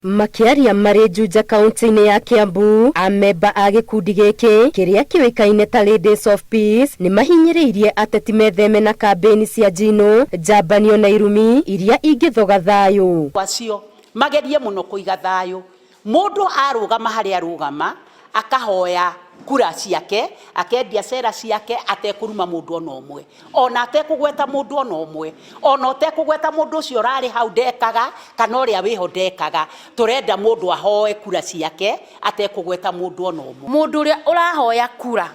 Makĩaria marĩ Juja kaunti-inĩ ya Kiambu, amemba a gĩkundi gĩkĩ kĩrĩa kĩũĩkaine ta Ladies of Peace nĩ mahinyĩrĩirie ateti metheme na kambĩini cia njino, njambanio na irumi iria ingĩthoga thayũ. Acio magerie mũno kũiga thayũ. Mũndũ arũgama harĩa arũgama, akahoya kura ciake, akendia cera ciake atekũruma mũndũ ona ũmwe, ona atekũgweta mũndũ ona ũmwe, ona ũtekũgweta mũndũ ũcio ũrarĩ hau ndekaga kana ũrĩa wĩho ndekaga. Tũrenda mũndũ ahoe kura ciake atekũgweta mũndũ ona ũmwe. Mũndũ ũrĩa ũrahoya kura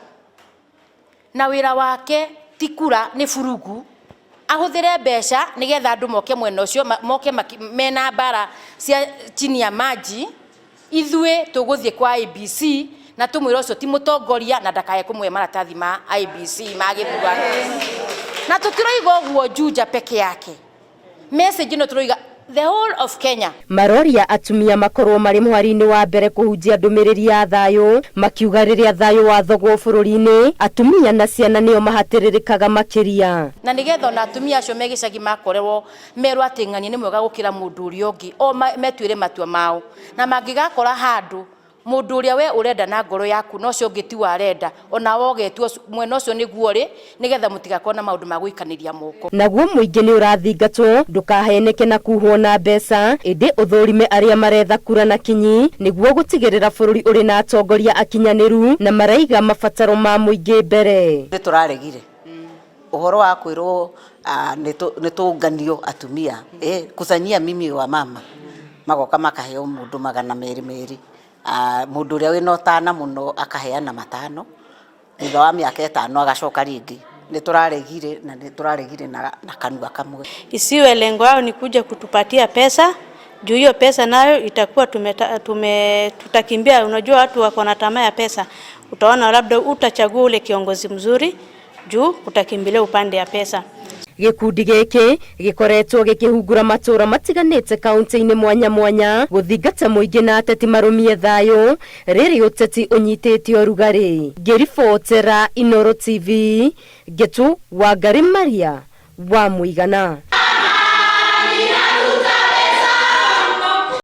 na wĩra wake ti kura nĩ burugu, ahũthĩre mbeca nĩgetha andũ moke mwena ũcio, moke mena mbara cia chini ya maji. Ithuĩ tũgũthiĩ kwa IEBC na tũmwĩre ũcio ti mũtongoria na ndakae kũmũhe maratathi ma IEBC ma gĩthurano. Na tũtiroiga ũguo Juja peke yake, message ĩno tũroiga the whole of Kenya. Maroria atumia makorwo marĩ mũhari-inĩ wa mbere kũhunjia ndũmĩrĩri ya thayũ, makiuga rĩrĩa thayũ wathogwo bũrũri-inĩ, atumia na ciana nĩo mahatĩrĩrĩkaga makĩria. Na nĩgetha ona atumia acio me gĩcagi makorerwo merwo atĩ ng'ania nĩ mwega gũkĩra mũndũ ũrĩa ũngĩ, o metuĩre matua mao. Na mangĩgakora handũ mũndũ ũrĩa we ũrenda na ngoro yaku na ũcio ũngĩ tiwe arenda, ona we ũgetua mwena ũcio nĩguo ũrĩ, nĩgetha mũtigakorwo na maũndũ ma gũikanĩria moko. Naguo mũingĩ nĩ ũrathingatwo ndũkaheneke na kuhwo na mbeca, ĩndĩ ũthũrime arĩa maretha kura na kinyi nĩguo gũtigĩrĩra bũrũri ũrĩ na atongoria akinyanĩru na maraiga mabataro ma mũingĩ mbere. Nĩ tũraregire ũhoro wa kwĩrwo nĩ tũnganio atumia, kusanyia mimi wa mama, magoka makaheo mũndũ 200 merĩ, mũndũ ũrĩa wĩna ũtana mũno akaheana 5, thutha wa mĩaka 5 agacoka rĩngĩ. Nĩ tũraregire na nĩ tũraregire na kanua kamwe. Isiwe lengo yao ni kuja kutupatia pesa, juu hiyo pesa nayo itakuwa tutakimbia. Unajua watu wako na tamaa ya pesa, utaona labda utachagua ule kiongozi mzuri juu utakimbilia upande ya pesa. Gĩkundi gĩkĩ gĩkoretwo gĩkĩhungura matũra matiganĩte kaunti-inĩ mwanya mwanya gũthingata mũingĩ na ateti marũmie thayũ rĩrĩ ũteti ũnyitĩte ũrugarĩ. Ngĩribotera Inooro TV, Ngetu Wangari Maria wa Mũigana.